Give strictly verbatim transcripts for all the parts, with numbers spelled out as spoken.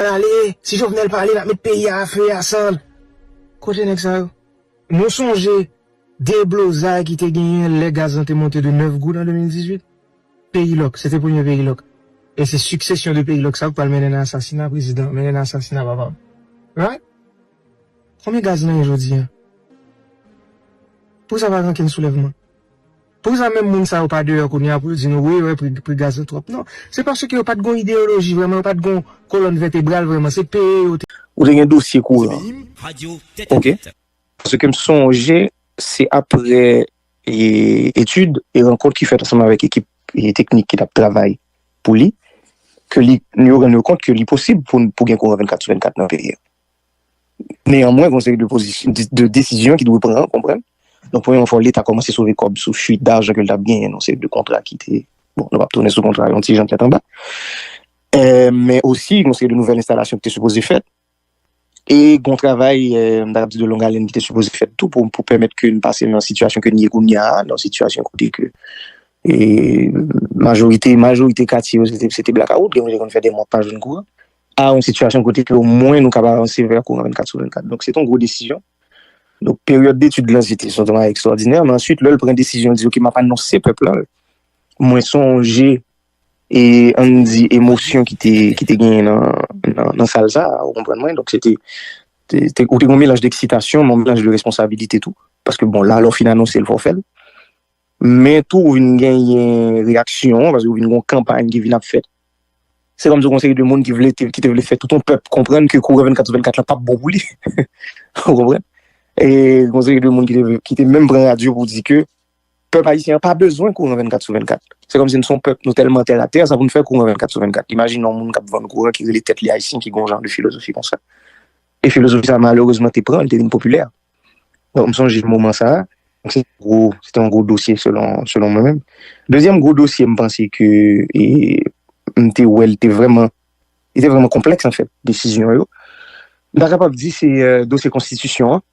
Pale, si Jovenel pale, l ap met peyi a a fe a san. Kote nèg sa yo? Nou sonje deblozay ki te genyen lè gaz lan te monte de nèf goud an de mil dizuit? Peyi lòk, se te premye peyi lòk. E se siksesyon de peyi lòk sa yo k pral mennen nan asasina prezidan, mennen nan asasina papa m. Right? Konbyen gaz lan ye jodi a? Poukisa pa gen okenn soulèvman? Poukisa menm moun sa yo pa deyò kounye a pou yo di nou, wi, wi, pri, pri gaz lan twòp? Non, se paske yo pa t gon ideyoloji vrèman, yo pa t gon kolòn vètebral vrèman, se peye yo te. Ou te gen dosye kouran. Ok. Paske m sonje, se apre e, etid e rankont ki fèt ansanm avèk ekip e, teknik ki t ap travay pou li, ke li, yo rann yo kont ke li posib pou, pou gen kouran vennkat sou vennkat nan peyi a. Neyanmwen, gen yon seri de pozisyon, de, de desizyon ki dwe pran, konprann. Donk, premyèman, fò Leta kòmanse sove kòb sou fuit dajan ke l t ap genyen nan seri de kontra ki te, bon, nou p ap tounen sou kontra yon ti jan tèt anba. E, men osi, gen yon seri de nouvèl enstalasyon ki te sipoze fèt. E gen yon travay, e, m ta kab di de long haleine ki te sipoze fèt tou pou, pou pèmèt ke n pase nan sitiyasyon ke n ye kounye a, nan sitiyasyon kote ke, e, majorite, majorite katye yo, se te, se te blakawout, gen moun ki konn fè de mwa pa jwenn kouran, a yon sitiyasyon kote ke omwen nou kab avanse vè kouran vennkat sou vennkat. Donk, se te yon gwo desizyon. Donk, peryòd detid lan, se te, se yon travay ekstwòdinè, men answit, lè l pran desizyon, l di, "Ok, m ap anonse pèp lan." Mwen sonje, e, ann di, emosyon ki te, ki te genyen nan, nan, nan sal sa a, ou konprann mwen? Donk, se te, te, te, ou te gen yon melanj de eksitasyon, men yon melanj de responsabilite tou. Paske, bon, la, lè w fin anonse l, fò w fè l. Men tou, ou vin genyen reyaksyon, paske ou vin gen yon kanpay ki vin ap fèt. Se kòmsi yon seri de moun ki vle te, ki te vle fè tout yon pèp konprann ke kouran vennkat sou vennkat la p ap bon pou li. Ou konprann? E yon seri de moun ki te, ki te menm pran radyo pou di ke pèp ayisyen an pa bezwen kouran vennkat sou vennkat. Se kòmsi n se yon pèp, nou tèlman tèlatè, sa pou n fè kouran vennkat sou vennkat. Imajine yon moun k ap vann kouran, ki rele tèt li ayisyen, ki gen yon jan de filozofi konsa. E filozofi sa, malerezman, te pran, li te vin popilè. Donk, m sonje moman sa a. Donk, se gwo, se te yon gwo dosye selon, selon mwen menm. Dezyèm gwo dosye, m panse ke, e, m te wè l te vrèman, li te vrèman konplèks, anfèt, desizyon yo. M ta kapab di se, e, dosye konstitisyon an.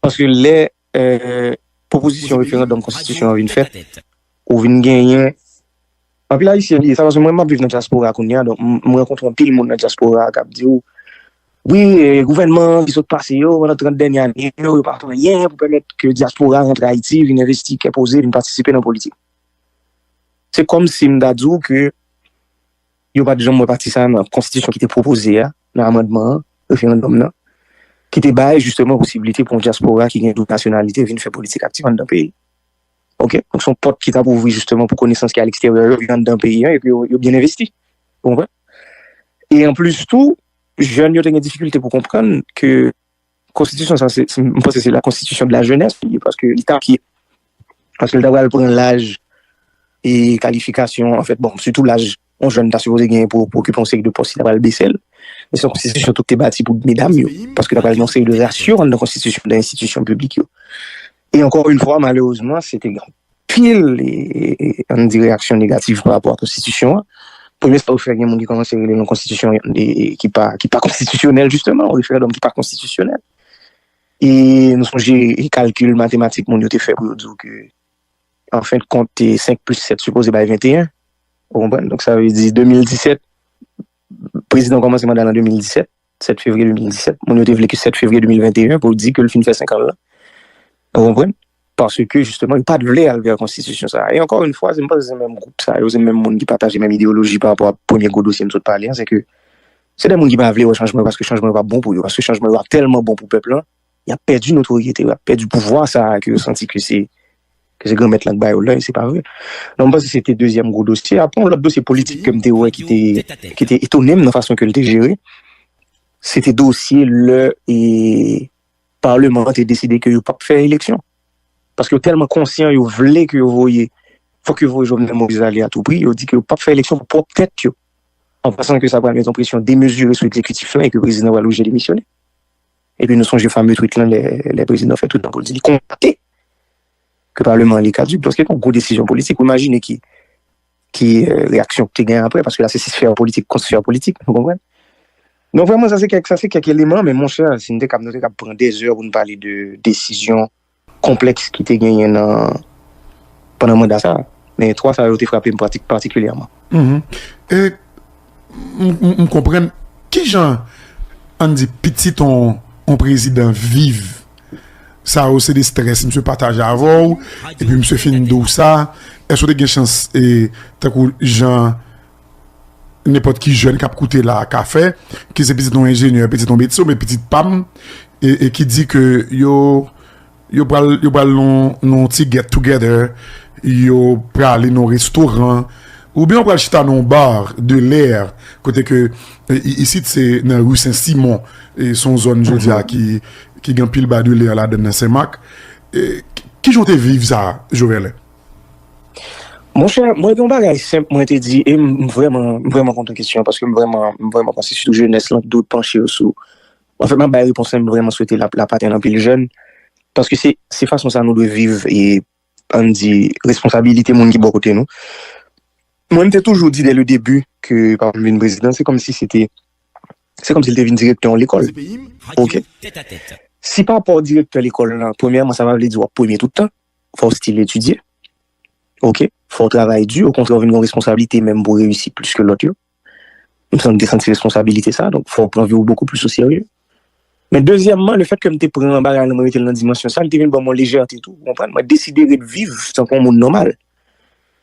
Paske lè, e, pwopozisyon referandòm konstitisyon an vin fèt, ou vin genyen anpil Ayisyen li ye sa, paske mwen, m ap viv nan dyaspora kounye a, donk m, m rankontre anpil moun nan dyaspora a k ap di w, wi, e, gouvènman ki sot pase yo, pandan trant dènye ane yo, yo pa fè anyen pou pèmèt ke dyaspora rantre Ayiti, vin envesti kè poze, vin patisipe nan politik. Se kòmsi m ta di w ke yo pa t janm wè pati sa a nan konstitisyon ki te pwopoze a, nan amandman an, referandòm nan, ki te bay jisteman posiblite pou yon dyaspora ki gen doub nasyonalite vin fè politik aktif anndan peyi. Ok? Donk, se yon pòt ki t ap ouvri jisteman pou konesans ki a leksteryè yo vin anndan peyi an epi yo, yo byen envesti. Ou konprann? E anplis tou, jèn yo te gen difikilte pou konprann ke konstitisyon sa, se, se, m panse se la constitution de la jeunesse li ye, paske li ta ki, paske li ta pral pran laj e kalifikasyon, anfèt, bon, sitou laj yon jèn ta sipoze genyen pou, pou okipe yon seri de pòs, li ta pral bese l. Men se yon konstitisyon tou ki te bati pou medam yo, paske ta pral gen yon seri de rasyon anndan konstitisyon, nan enstitisyon piblik yo. E ankò yon fwa, malerezman, se te gen anpil, e, e, e, ann di, reyaksyon negatif pa rapò a konstitisyon an. Premye sa yo fè, gen moun ki kòmanse rele l yon konstitisyon, e, e, ki pa, ki pa konstitisyonèl, jisteman, yon referandòm ki pa konstitisyonèl. E nou sonje, e, kalkil matematik moun yo te fè pou yo di w ke, an fen de kont, e, senk plis sèt sipoze bay venteyen. Ou konprann? Donk, sa vle di de mil disèt, prezidan kòmanse manda l an de mil disèt, sèt fevriye de mil disèt. Moun yo te vle ke sèt fevriye de mil venteyen pou di ke l fin fè senk an lan. Ou konprann? Paske, jisteman, yo pa t vle al vè konstitisyon sa a. E ankò yon fwa, se, m panse se menm gwoup sa yo, se menm moun ki pataje menm ideyoloji pa rapò a premye gwo dosye m sot pale a, se ke se de moun ki pa vle wè chanjman yo, paske chanjman yo p ap bon pou yo, paske chanjman yo ap tèlman bon pou pèp lan, y ap pèdi notoryete, y ap pèdi pouvwa sa a ke yo santi ke se, ke se granmèt lan k ba yo l lan, e se pa vre. Donk, m panse se te dezyèm gwo dosye. Apre, yon lòt dosye politik ke m te wè ki te, ki te etone m nan fason ke l te jere, se te dosye lè, e, Palman an te deside ke yo p ap fè eleksyon. Paske yo tèlman konsyan, yo vle ke yo voye, fòk yo voye Jovenel Moïse ale a tou pri, yo di ke yo p ap fè eleksyon pou pwòp tèt yo. An pasan ke sa pral met yon presyon demezire sou egzekitif lan e ke prezidan pral oblije demisyone. Epi nou sonje fame tweet lan lè, lè prezidan fè tweet lan pou l di li konstate ke palman an li kadik. Donk, se te yon gwo desizyon politik. Ou imajine ki, ki, e, reyaksyon ki te gen apre, paske la se sfè politik kont sfè politik, ou konprann? Donk, vrèman, sa se kèk, sa se kèk eleman, men monchè, si n te kab, nou te kab pran dèzè pou n pale de desizyon konplèks ki te genyen nan, pandan manda sa a. Men twa sa yo te frape m pratik-, patikilyèman. Mhm. E, m, m, m konprann, Kijan, ann di, pitit on, on prezidan viv? Sa yo se de strès misye pataje avè w, epi misye fin di w sa. Èske w te gen chans, e, tankou jan nenpòt ki jèn k ap koute la a ka fè, ki se pitit yon enjenyè, pitit yon medsen, oubyen pitit pa m, e, e ki di ke yo, yo pral, yo pral nan, nan ti get together, yo prale nan restoran, oubyen yo pral chita nan bar de lè, kote ke, e, i-, isit se nan ri Sen Simon, e se yon zòn jodi a ki, ki gen anpil bar de lè ladan nan Senmak. E, ki, kijan w te viv sa, Joverlin? Monchè, mwen gen yon bagay senp, mwen te di, e m, m vrèman, m vrèman kontan kesyon an, paske m vrèman, m vrèman panse sitou jenès lan dwe panche yo sou. Anfèt, m ap bay repons lan, m vrèman swete l ap, l ap atenn anpil jèn, paske se, se fason sa nou dwe viv, e, ann di, responsabilite moun ki bò kote nou. Mwen, m te toujou di dès le début ke papa m vin prezidan, se kòmsi se te, se kòmsi l te vin direktè yon lekòl. Ok? Si papa w direktè lekòl lan, premyèman, sa pa vle di w ap premye tout tan. Fò w still etidye. Ok? Fò w travay di, okontrè, w vin gen yon responsablite menm pou w reyisi plis ke lòt yo. M santi, te santi responsabilite sa, donk fò w pran vi w bokou plis o serye. Men dezyèmman, lefèt ke m te pran bagay lan, mwen mete l nan dimansyon sa, li te vin ban m yon lejète tou, ou konprann? Mwen deside ret viv tankou yon moun nòmal.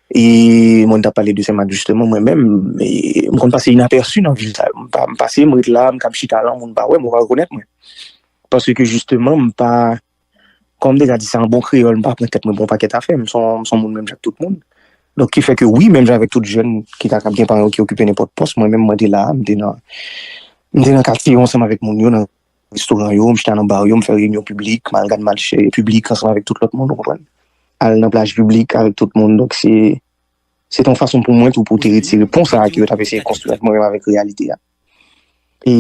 E mwen t ap pale de Senmak jisteman, mwen menm, e m konn pase inapèsi nan vil sa yo. M pa, m pase, m ret la, m kab chita la, moun pa wè m, ou pa rekonèt mwen. Paske jisteman, m pa, kòm m deja di sa an bon kreyòl, m pa pran tèt mwen pou yon pakèt afè. M se yon, m se yon moun menm jan ak tout moun. Donk, ki fè ke wi, menm jan avèk tout jèn ki ta kab gen paran yo ki okipe nenpòt pòs, mwen menm, mwen te la, m te nan, m te nan katye yo ansanm avèk moun yo, nan restoran yo, m chita nan bar yo, m fè reyinyon piblik, m al gad match, eh, piblik ansanm avèk tout lòt moun, ou konprann? Al nan plaj piblik avèk tout moun. Donk, se, se te yon fason pou mwen tou pou te retire pon sa a ke yo t ap eseye konstwi ant mwen menm avèk reyalite a. E,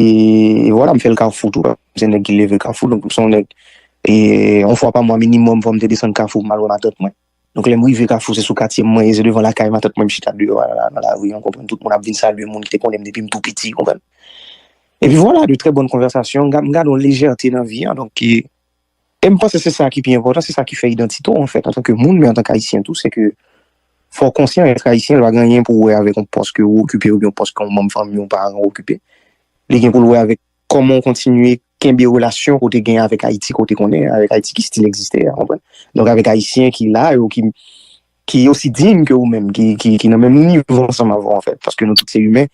e vwala, m fè l Kafou tou. M se nèg ki leve Kafou, donk m se yon nèg, e, yon fwa pa mwa minimòm, fò m te desann Kafou pou m al wè matant mwen. Donk, lè m rive Kafou, se sou katye m mwen ye, se devan lakay matant mwen, m chita deyò a, la, nan lari an, konprann, tout moun ap vin salye moun ki te konnen m depi m tou piti, konprann. Epi vwala, de trè bòn konvèsasyon, m ga-, m gade yon lejète nan vi an, donk, e, e m panse se sa ki pi enpòtan, se sa ki fè idantite w, anfèt, antanke moun, men antanke Ayisyen tou, se ke fò w konsyan, èt Ayisyen, l pa gen anyen pou wè avèk yon pòs ke w okipe oubyen yon pòs ke yon manm fanmi, yon paran okipe. Li gen pou l wè avèk kòman w kontinye kenbe relasyon ke w te gen avèk Ayiti, ke w te konnen, avèk Ayiti ki still egziste a, konprann? Donk, avèk Ayisyen ki la, yo, ki, ki osi diy ke ou menm, ki, ki, ki nan menm nivo ansanm avè w, anfèt, paske nou tout se imen,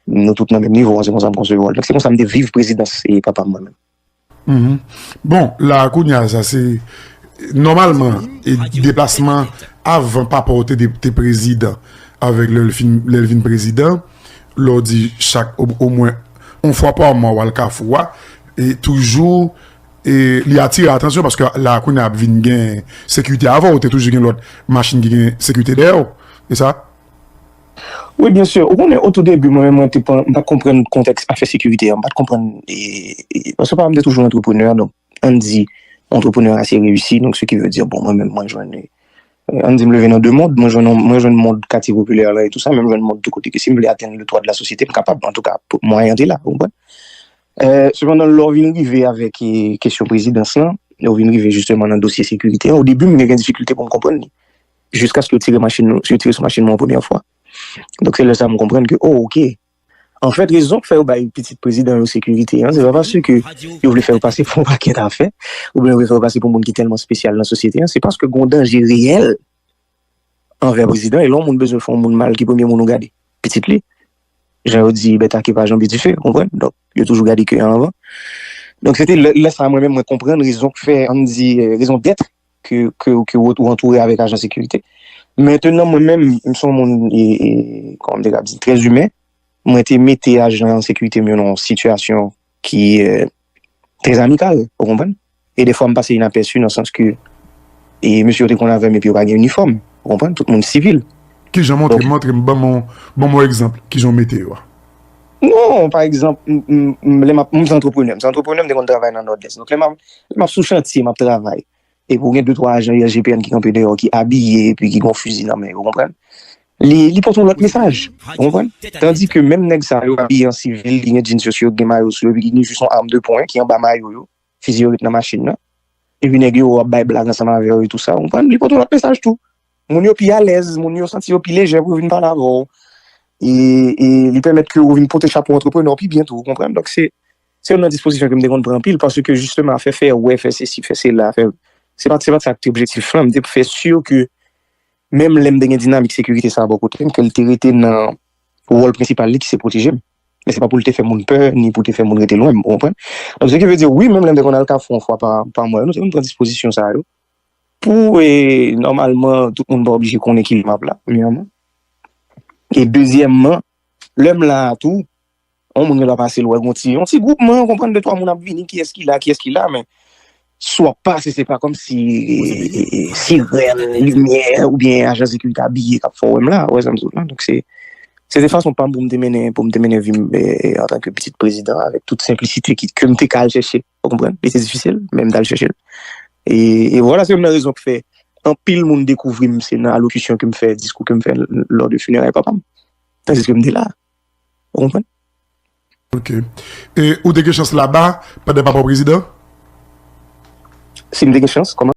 nou tout nan menm nivo a, se konsa m konsevwa l. Donk, se konsa m te viv prezidans, e, papa m mwen menm. Mhm. Bon, la, kounye a, sa se, nòmalman, e, deplasman avan papa w te, te, te prezidan, avèk lè l fin, lè l vin prezidan, lè w di chak, o, omwen, yon fwa pa mwa w al Kafou a, e toujou, e li atire atansyon paske la kounye a ap vin gen sekirite avan, ou te toujou gen lòt machin ki gen sekirite dèyè w, e sa? Wi, byen si. Ou konnen, o tou debi, mwen menm, mwen te pa, m pa t konprann kontèks afè sekirite a. M pa t konprann, e, e, paske papa m te toujou antreprenè, donk, ann di, antreprenè ase reyisi, donk, se ki vle di, bon, mwen menm, mwen jwenn, e, ann di, m leve nan de mond, mwen jwenn, mwen jwenn mond katye popilè la e tou sa, men m jwenn mond tou kote ke si m vle atenn le toit de la société, m kapab, antouka, mwayen an te la, ou konprann? E, sepandan, lè w vin rive avèk, e, kesyon prezidans lan, lè w vin rive jisteman nan dosye sekirite an, o debi, m te gen difikilte pou m konprann li. Jiskaske yo tire machin, yo tire sou machin mwen yon premyè fwa. Donk, se lè sa a m konprann ke, o, oke. Anfèt, rezon k fè yo bay pitit prezidan yo sekirite an, se pa paske yo vle fè yo pase pou yon pakèt afè, oubyen yo vle fè yo pase pou moun ki tèlman espesyal nan sosyete an, se paske gen yon danje reyèl anvè prezidan, e lè yon moun bezwen fè yon moun mal, ki premye moun ou gade? Pitit li. Jan yo di, bèt ake pa janbe dife, ou konprann? Donk, yo toujou gade ke an anvan. Donk, se te lè, lè sa a, mwen menm, mwen konprann rezon k fè, ann di, e, rezon dèt ke, ke, ke w, ou antoure avèk ajan sekirite. Mentenan, mwen menm, m se yon moun, e, e, kòman m te ka di, trè imen. Mwen te mete ajan sekirite m yo nan yon sitiyasyon ki, e, trè amikal, ou konprann? E defwa, m pase inapèsi nan sans ke, e, mesye yo te konn avè m epi yo pa gen inifòm, ou konprann? Tout moun sivil. Kijan, montre m, montre m, ban m, ban m yon egzanp, kijan w mete yo a? Non, pa egzanp, m, m, m, lè m ap, m se antreprenè. M se antreprenè, m te konn travay nan Nòdès. Donk, lè m ap, lè m ap sou chantye, m ap travay. Epi w gen de twa ajan I S G P N ki kanpe deyò, ki abiye, epi ki gen yon fizi nan men yo, ou konprann? Li, li pote yon lòt mesaj, ou konprann? Tandike menm nèg sa yo abiye an sivil, ki gen jeans yo sou yo, ki gen mayo sou yo, epi ki gen jis yon arm de poing ki anba mayo yo, fizi yo ret nan machin nan. Epi nèg yo ap bay blag ansanm avè yo e tou sa, ou konprann? Li pote yon lòt mesaj tou. Moun yo pi alèz, moun yo santi yo pi lejè pou yo vin pale avè w. e, e li pèmèt ke ou vin pote chapo antreprenè pi byen tou, ou konprann? Donk, se, se youn nan dispozisyon ke m te konn pran anpil, paske jisteman, afè fè wè, fè sesi, fè sela, fè, se pa, se pa sa ki te objektif lan, m te fè si ke menm lè m te gen dinamik sekirite sa a bò kote m, ke l te rete nan wòl prensipal li ki se pwoteje m. Men se pa pou l te fè moun pè, ni pou te fè moun rete lwen m, ou konprann? Donk, se ki vle di, wi, menm lè m te konn al Kafou yon fwa pa, pa mwa, nou te konn pran dispozisyon sa yo. Pou, e, nòmalman, tout moun pa oblije konnen kilè m ap la, premyèman. E dezyèmman, lè m la a tou, yon moun gen dwa pase l wè gon ti, yon ti gwoupman, ou konprann, de twa moun ap vini, kiyès ki la, kiyès ki la, men si w ap pase, se pa kòmsi sirèn, limyè, oubyen ajan sekirite abiye k ap fè w wè m la, ou wè sa m di w la. Donk, se, se te fason pa m pou m te mennen, pou m te mennen vi m, e, e, antanke pitit prezidan, avèk tout senplisite ki, ke m te ka al chèche, ou konprann? Li te difisil, men m t al chèche l. E, e vwala, se youn nan rezon ki fè anpil moun dekouvri m, se nan alokisyon ke m fè, diskou ke m fè lò de fineray papa m. Tandiske m te la. Ou konprann? Ok. E ou te gen chans laba pandan papa w prezidan? Si m te gen chans, kòman?